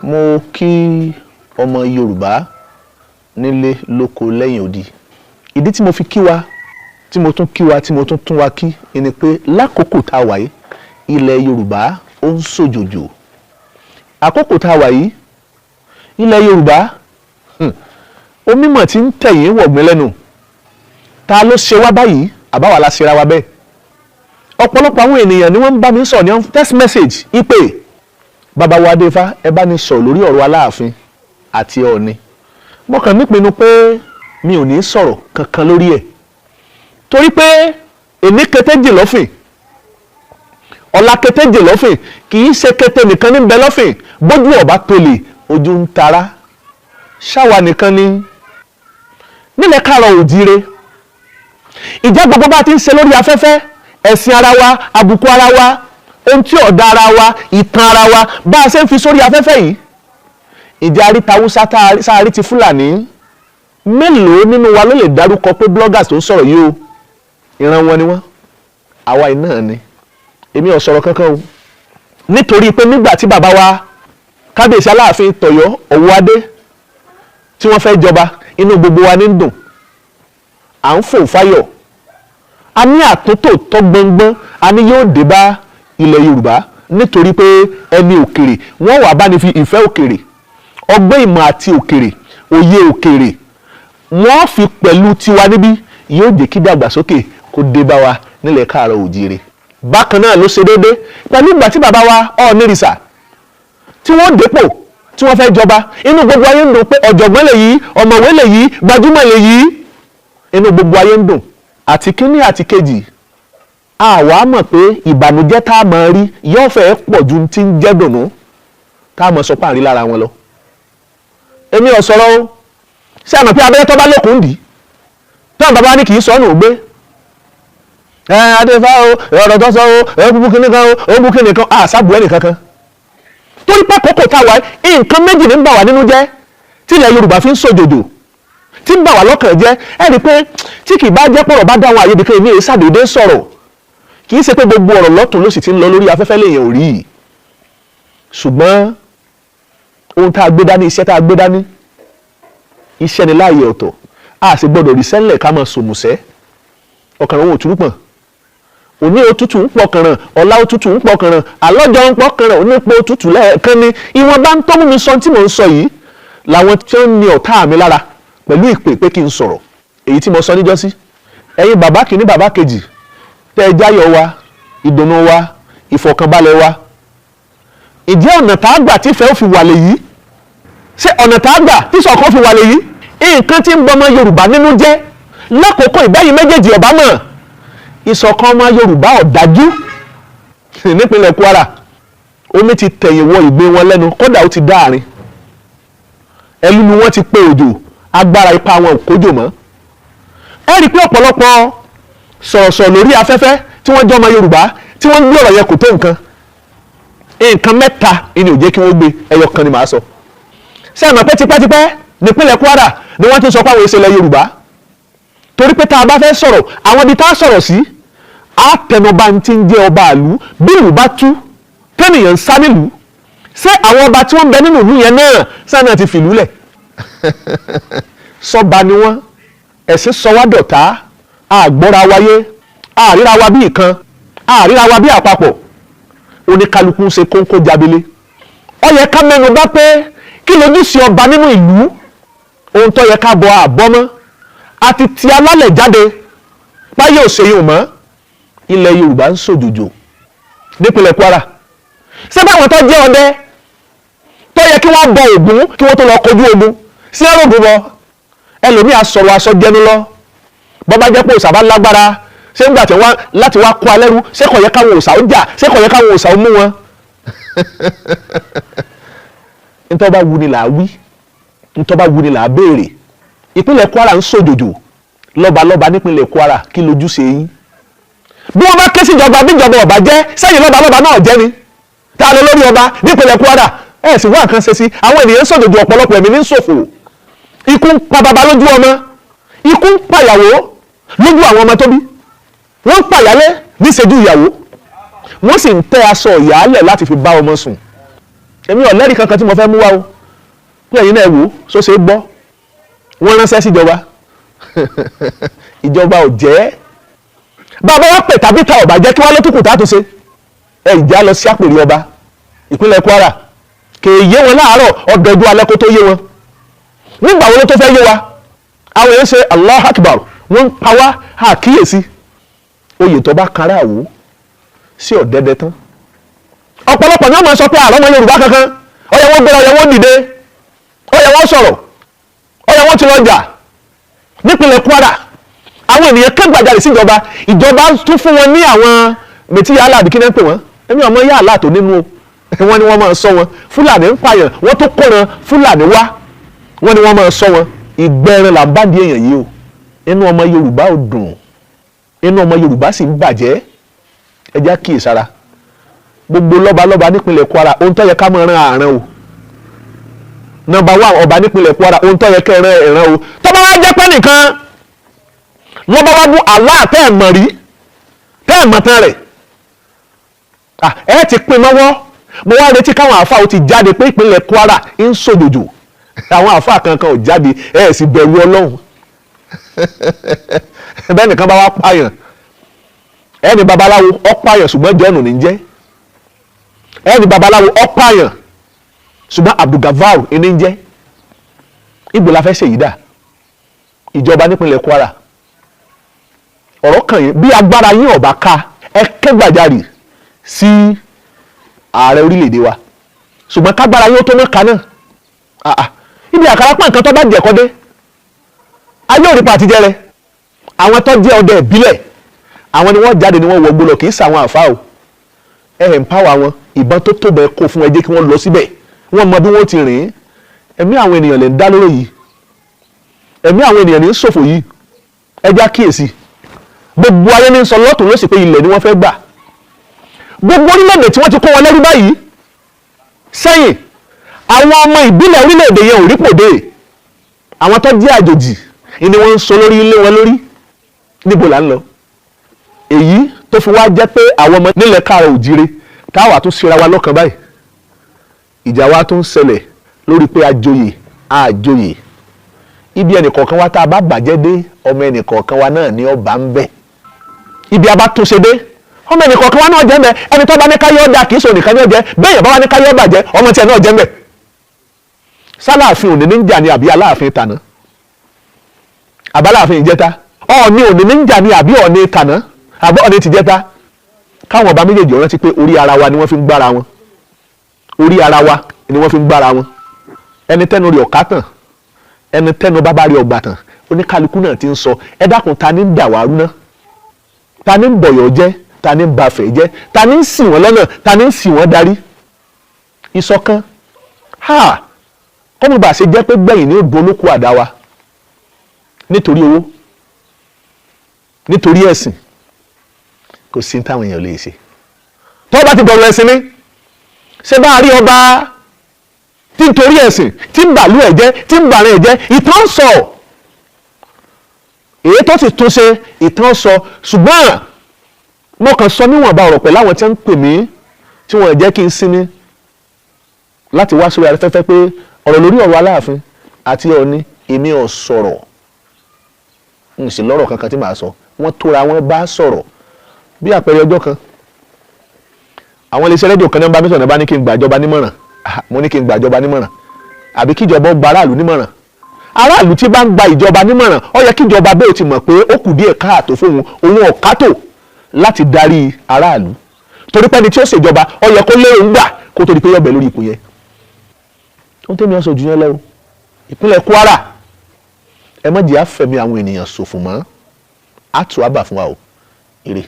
Mo kí ọmọ Yorùbá nílé lóko lẹ́yìn odi. Ìdí tí mo fi kí wa, tí mo tún kí wa, tí mo tún tún wa kí ni pé lákòókò tá a wà yìí, ilẹ̀ Yorùbá ó ń ṣòjòjò. Àkókò tá a wà yìí, ilẹ̀ Yorùbá, omi mọ̀ tí ń tẹ̀yìn wọ̀gbìn lẹ́nu. Ta ló ṣe wá báyìí? Àbáwá la ṣera wa bẹ́ẹ̀. Ọ̀pọ̀lọpọ̀ àwọn ènìyàn ni wọ́n ń bá mi sọ̀rọ̀ ní text message, ìpè: "Bàbá wa Adéfá, ẹ bá ní sọ̀rọ̀ lórí ọ̀rọ̀ Aláàfin àti Ọọ̀ni." Mo kàn nípinnu pé mi ò ní sọ̀rọ̀ kankan lórí ẹ̀, torí pé èmi kété jì lọ́fìn, ọ̀la kété jì lọ́fìn. Kì í ṣe kété nìkan ní bẹ lọ́fìn. Bójú ọ̀bá tó lè ojú ń tara ṣáwa nìkan ni nílẹ̀ káàrọ̀ òjíire. Ìjà gbogbo bá ti ń ṣe lórí afẹ́fẹ́, ẹ̀sìn ara wa, àbùkù ara wa, ohun tí ọ̀dà ara wa, ìtàn ara wa, bá a ṣe ń fi sórí afẹ́fẹ́ yìí, ìjà àríta Haúsá sáárí ti Fúlàní, mélòó nínú wa ló lè dárúkọ pé bloggers tó ń sọ̀rọ̀ yìí o, ìran wọn ni wọ́n? Àwa iná ni. Èmi ò sọ̀rọ̀ kankan o, nítorí pé nígbà tí bàbá wa Kábíyèsí Aláàfin tọ̀yọ́ Ọ̀wọ́adé tí wọ́n fẹ́ jọba, inú gbogbo wa ní ń dùn, à ń fò fáyọ̀. A ní àtúntò tó gbọngbọ́n, a ní yóò dé bá ilẹ̀ Yorùbá, nítorí pé ẹni òkèrè wọ́n wà bá ní fi ìfẹ́ òkèrè, ọgbọ́n ìmọ̀ àti òkèrè, òye òkèrè, wọ́n fi pẹ̀lú tiwa níbí, yóò jẹ́ kí dàgbàsókè kó dé bá wa nílẹ̀ káàárọ̀ òjíire. Bákan náà ló ṣe déédé pẹ̀lú ìgbà tí bàbá wa Ọọ̀nìrìṣà tí wọ́n dépò, tí wọ́n fẹ́ jọba. Inú gbogbo ayé ń dùn pé ọ̀jọ̀gbọ́n lè yí, ọ̀mọ̀wé lè yí, gbajúmọ̀ lè yí. Inú gbogbo ayé ń dùn. Àti kínní àti kejì, àwa mọ̀ pé ìbànújẹ́ tá a máa rí yóò fẹ́ pọ̀ ju ti ń jẹ́ dùnú tá a mọ̀ sọ páàrí lára wọn lọ. Èmi ò sọ̀rọ̀ o. Ṣé àmọ̀ pé abẹ́rẹ́ tó bá lókun dì í táwọn bàbá ní kì í sọnù gbé ẹ Adéfá o, ọ̀rọ̀ tó sọ o, ẹ búbú kíní kan o, ó bú kíní kan, àṣàbù ẹnì kankan, torí pé àkókò táwa, nǹkan méjì ní ń bà wá nínú jẹ́ tí ilẹ̀ Yorùbá fi ń sòjòjò, tí ń bà wá lọ́kàn jẹ́. Ẹ rí i pé tí kì í bá jẹ́ pọ̀rọ̀ bá dáhùn àyè ibìkan, èmi èyí ṣàdédé sọ̀rọ̀. Kì í ṣe pé gbogbo ọ̀rọ̀ lọ́tún ló sì ti ń lọ lórí afẹ́fẹ́ lèèyàn ò rí i, ṣùgbọ́n ohun tá a gbé dání, iṣẹ́ tá a gbé dání, iṣẹ́ ni láàyè ọ̀tọ̀. A sì gbọ́dọ̀ rí sẹ́lẹ̀ ká máa sòmùsẹ́. Ọkàn òun òtúrú pọ̀n, òní òtútù ń pọkànràn, ọ̀la òtútù ń pọkànràn, àlọ́jọ́ ń pọkànràn, onípo òtútù lẹ́ẹ̀kan ni. Ìwọ̀nba ń tó mú mi sọ tí mò ń sọ yìí làwọn tí ó ń ní ọ̀tá mi lára pẹ̀lú ìpè pé kí n sọ̀rọ̀ èyí tí mo sọ níjọ́sí. Ẹ̀yin bàbá kìíní, bàbá kejì, tẹ́ ẹ jáyọ̀ wa, ìdùnnú wa, ìfọ̀kànbalẹ̀ wa, ìjẹ́ ọ̀nà tá a gbà tí ìfẹ́ ò fi wà lèyí? Ṣé ọ̀nà tá a gbà tí ṣọ̀kan fi wà lèyí? Nǹkan tí ń bọmọ Yorùbá nínú jẹ́ lákòókò ìbáyìí méjèèjì ọ̀bá mọ̀ ìṣọ̀kan ọmọ Yorùbá ọ̀dájú. Nípínlẹ̀ Kwara, omi ti tẹ̀yìn wọ ìgbé wọn lẹ́nu, kódà ó ti dáàrin ẹlúlu. Wọn ti pé òjò, agbára ipá wọn ò kójò mọ́. Ẹ rí i pé ọ̀pọ̀lọpọ̀ sọ̀rọ̀sọ̀rọ̀ lórí afẹ́fẹ́ tí wọ́n jẹ́ ọmọ Yorùbá tí wọ́n ń gbé ọ̀rọ̀ yẹn kò tó nǹkan. Nǹkan mẹ́ta ni ò jẹ́ kí wọ́n gbé, ẹyọ kan ni màá sọ. Ṣé ẹ mọ̀ pé tipẹ́tipẹ́ nípínlẹ̀ Kwara ni wọ́n ti sọ pé àwọn ìṣẹ̀lẹ̀ Yorùbá? Torí pé tá a bá fẹ́ sọ̀rọ̀, àwọn ibi tá a sọ̀rọ̀ sí, á tẹnubá ti ń jẹ́ ọba àlú. Bí ìlú bá tú, tẹ́nìyàn ń sá nílùú, ṣé àwọn ọba tí wọ́n ń bẹ nínú ìlú yẹn náà sáà náà ti fìlú lẹ̀? Sọba ni wọ́n. Ẹ̀sìn sọ wá dọ̀tá, àgbọ́ra wáyé, àríra wa bí ìkan, àríra wa bí àpapọ̀. Oníkálukú ń ṣe kóńkó jábélé. Ó yẹ ká mẹ́nu bá pé kí lójúṣe ọba nínú ìlú, ohun tó yẹ ká bọ àbọ̀ mọ́ àti ti alálẹ̀ jáde páyé òṣèyí mọ́. Ilẹ̀ Yorùbá ń ṣòjòjò nípínlẹ̀ Kwara. Ṣé báwọn tó jẹ́ ọdẹ tó yẹ kí wọ́n bọ Ògún kí wọ́n tó lọ kojú ogun sí ẹrọ̀gùn bọ? Ẹlòmíì asọ̀rọ̀ aṣọ jẹnu lọ. Bọ́ bá jẹ́ pé òòṣà bá lágbára, ṣé ń gbà tí wọ́n láti wá kó alẹ́rú, ṣé kò yẹ káwọn òòṣà ó jà? Ṣé kò yẹ káwọn òòṣà ó mú wọn? Ntọ́ bá wuni là á wí, ntọ́ bá wuni là á béèrè. Ìpínlẹ̀ Kwara ń ṣòjòjò. Lọ́balọ́ba nípínlẹ̀ Kwara, kí lójúṣe yín? Bí wọ́n bá ké síjọba, bíjọba ọba jẹ́ sẹ́yìn, lọ́balọ́ba náà jẹ́ ni tá a lọ lórí ọba nípínlẹ̀ Kwara. Ẹ̀ sì wá nǹkan ṣe sí. Àwọn ènìyàn ń ṣòjòjò, ọ̀pọ̀lọpọ̀ ẹ̀mí ní ṣòfò. Ikú ń pa baba lójú ọmọ, ikú ń pàyàwó lójú àwọn ọmọ tó bí, wọ́n ń pàyálé níṣẹ́jú ìyàwó, wọ́n sì ń tẹ́ aṣọ ìyáálẹ̀ láti fi bá ọmọ sùn. Èmi ò lẹ́rìí kankan tí mo fẹ́ mú wá o, pé ẹ̀yin náà wò ó sóṣe gbọ́. Wọ́n ránṣẹ́ síjọba, ìjọba ò jẹ́. Bàbá wa pè tàbí ta ọ̀bà jẹ́ kí wọ́n lótùkù tá a tún ṣe. Ẹ ìjà lọ sí àpèrè ọba ìpínlẹ̀ Kwara, kè é yé wọn láàárọ̀ ọ̀dọ̀jú alẹ́ kó tó yé wọn. Nígbà wo ló tó fẹ́ yé wa? Àwọn èèyàn ṣe Allah Akbar, wọ́n ń pa wá àkíyèsí. Oyè tó bá kanra àwò sí ọ̀dẹ́dẹ́ tán. Ọ̀pọ̀lọpọ̀ ní wọ́n máa sọ pé àrọ́mọ Yorùbá kankan, ó yẹ wọ́n gbéra, ó yẹ wọ́n dìde, ó yẹ wọ́n sọ̀rọ̀, ó yẹ wọ́n ti lọ jà. Nípínlẹ̀ Kwara, àwọn ènìyàn kẹ́gbàjarè síjọba, ìjọba tún fún wọn ní àwọn mẹtí yàrá àbí kí náà ń pè wọ́n, èmi ọmọ yàrá tó nínú o. Wọ́n ní wọ́n máa sọ wọn. Fúlàní ń pààyàn, wọ́n tó kóran Fúlàní wá, wọ́n ní wọ́n máa sọ wọn. Ìgbẹ́rin là ń bá di èèyàn yìí o. Inú ọmọ Yorùbá ò dùn, inú ọmọ Yorùbá sì ń bàjẹ́. Ẹ jẹ́ kíyèsára. Gbogbo lọ́balọ́ba nípínlẹ̀ Kwara, ohun tó yẹ ká máa ran àrùn o. Nọ́mbà 1 ọba nípínlẹ̀ Kwara, ohun tó yẹ kẹ́ ẹ̀ràn ẹ̀ràn o. Tó bá wá jẹ́ pé nìkan lọ́ba wá bú Allah tẹ́ ẹ̀ mọ̀ rí, tẹ́ ẹ̀ mọ̀ tán rẹ̀, ẹ ti pín mọ́wọ́. Mo wá retí káwọn àáfàá ó ti jáde pé ìpínlẹ̀ Kwara ń sòjòjò. Àwọn àáfàá kankan ò jáde, ẹ sì bẹ̀rù Ọlọ́run. Bẹ́ẹ̀ nìkan bá wá pààyàn, ẹni babaláwo ó pààyàn ṣùgbọ́n jọ́ọ̀nù ní jẹ́, ẹni babaláwo ó pààyàn ṣùgbọ́n Abdulgafar ní jẹ́. Ibo la fẹ́ ṣèyí dà? Ìjọba nípínlẹ̀ Kwara, ọ̀rọ̀ kàn yín. Bí agbára yín ọ̀bá ká, ẹ ké gbàjarè sí ààrẹ orílẹ̀-èdè wa, ṣùgbọ́n kágbára yín ó tó mọ́ ká náà. Ibi àkàrà pọ̀ nǹkan tó bá jẹ̀kọ́ dé ayé òrìpa àtijẹ́ rẹ. Àwọn tó jẹ́ ọdẹ ìbílẹ̀, àwọn ni wọ́n jáde ni wọ́n wọgbó lọ, kì í sàwọn àfa o. Ẹ empower wọn, ìbọn tó tó bẹ́ẹ̀ kó fún ẹ, jẹ́ kí wọ́n lọ síbẹ̀, wọ́n mọ bí wọ́n ti rìn. Ẹ̀mí àwọn ènìyàn lè ń dá lóró yìí, ẹ̀mí àwọn ènìyàn ní ń ṣòfò yìí. Ẹ já kíyèsí. Gbogbo ayé ní sọ lọ́tún lósì pé ilẹ̀ ni wọ́n fẹ́ gbà. Gbogbo orílẹ̀-èdè tí wọ́n ti kó wọn lẹ́rú báyìí sẹ́yìn, àwọn ọmọ ìbílẹ̀ orílẹ̀-èdè yẹn ò rí pòdé. Àwọn tó jẹ́ àjòjì ni wọ́n ń sọ lórí ilé wọn lórí. Níbo là ń lọ? Èyí tó fi wá jẹ́ pé àwọn ọmọ nílẹ̀ káàrọ̀ òjíire táwa tún ṣera wa lọ́kàn báyìí, ìjà wa tún ń ṣẹlẹ̀ lórí pé àjòyè àjòyè. Ibi ẹnìkọ̀ọ̀kan wa tá a bá bàjẹ́ dé, ọmọ ẹnìkọ̀ọ̀kan wa náà ní ọba ń bẹ. Ibi a bá tún ṣe dé, ọmọ ẹnìkọ̀ọ̀kan wa náà jẹ́ ń bẹ. Ẹni tó bá ní káyọ̀ ọ̀dà kì í sọ nìkan ní ọ̀jẹ́ bẹ́ẹ̀, yẹn bá wà ní káyọ̀ bàjẹ́, ọmọ tiẹ̀ náà jẹ́ ń bẹ. Sáláàfin òní ní ń jà ní àbí aláàfin tàná, àbáláàfin ìjẹta? Ọ̀ọ́ni òní ní ń jà ní àbí ọ̀ọ́ni tàná, àbí ọ̀ọ́ni tìjẹta? Káwọn ọba méjèèjì rántí pé orí ara wa ni wọ́n fi ń gbára wọn, orí ara wa ni wọ́n fi ń gbára wọn. Ẹni tẹ́nu rí ọ̀ká tàn, ẹni tẹ́nu bábá rí ọgbà tàn, oníkálukú náà ti ń sọ. Ẹ dákun, ta ní ń dàwárú ná? Ta ní ń bọ̀yọ̀ jẹ́? Ta ní ń bafẹ̀ jẹ́? Ta ní ń ṣì wọ́n lọ́nà? Ta ní ń ṣì wọ́n darí? Ìṣọ̀kan ha kọ́mọ bá ṣe jẹ́ pé gbẹ̀yìn ní odò olóko àdá wa, nítorí owó, nítorí ẹ̀sìn, kò sí táwọn èèyàn lè ṣe. Tó bá ti bọ̀rọ̀ ẹ̀sìn ni, ṣé bá a rí ọba tí ń torí ẹ̀sìn tí ń bàlú ẹ̀ jẹ́, tí ń bàrẹ̀ ẹ̀ jẹ́? Ìtàn sọ èyí tó sì tún ṣe, ìtàn sọ. Ṣùgbọ́n mo kàn sọ níwọ̀nba ọ̀rọ̀ pẹ̀lú àwọn tí wọ́n ń pè mí, tí wọ́n jẹ́ kí n sinmi láti wá sórí afẹ́fẹ́, pé ọ̀rọ̀ lórí ọ̀rọ̀ Aláàfin àti Ọọ̀ni, èmi ò sọ̀rọ̀, n sì lọ́rọ̀ kankan tí màá sọ. Wọ́n tóra wọn bá sọ̀rọ̀. Bí àpẹẹrẹ, ọjọ́ kan, àwọn iléeṣẹ́ rédíò kan ní wọ́n bá mi sọ̀rọ̀, bá ní kí n gbàjọba nímọ̀ràn. Mo ní kí n gbàjọba nímọ̀ràn àbí kíjọba ó gba aráàlú nímọ̀ràn? Aráàlú tí bá ń gba ìjọba nímọ̀ràn, ó yẹ kíjọba bẹ́ẹ̀ ti mọ̀ pé ó kù díẹ̀ káàtó fóun, òun ọ̀kátò láti darí aráàlú, torí pé ẹni tí ó ṣèjọba, ó yẹ kó lérò ń gbà kó tó di pé yọ̀bẹ̀ lórí ipò yẹn. Ohun tẹ́mi ọ̀sọ̀ jù yẹn lọ́wọ́, ìpínlẹ̀ Kwara, ẹ má jẹ́ àfẹ̀mí àwọn ènìyàn ṣòfò mọ́. Àtù àbà fún wa o. Ire.